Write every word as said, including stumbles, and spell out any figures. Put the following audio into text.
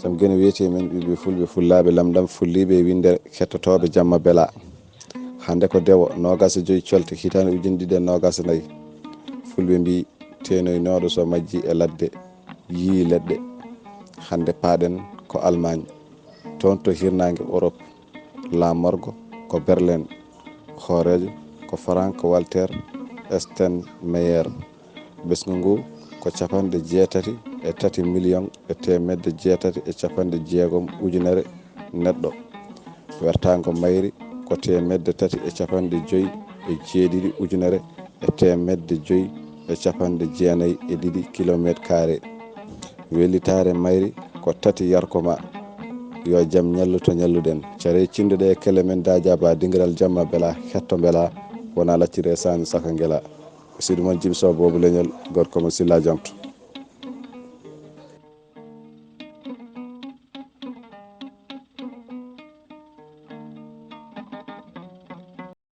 Sam geno wiyetee men ɓiɓɓe fulɓe fullaaɓe lamɗam fulliiɓe e winndere kettotooɓe jamma belaa. Hannde ko dewo noogaas e joy colte hitaande ujine ɗiɗi e noogaas e nayi. Fulɓe mbii teenoynooɗo so majjii e ladde yiyii leɗɗe. Hannde paaɗen ko Almaañ, toon to hirnaange Orop. Laamorgo ko Berlin, hooreejo ko Frank Walter Steinmeier. Ɓesngu ngu ko capanɗe jeetati e tati miliyoŋ e teemedde jeetati e capanɗe jeegom ujunere neɗɗo. Wertaango mayri ko teemedde tati e capanɗe joy e jeeɗiɗi ujunere e teemedde joy e capanɗe jeenayi e ɗiɗi kilomeeter kaare. Wellitaare mayri ko tati yarko ma. Yo jam ñallu to ñalluɗen. Care cinduɗe e kelle men daajaba dingiral jamma bela hetto bela wona laccire sani saka ngela. Sidu mon Jimso Bobu Leñol, gorko mo Silla Janto.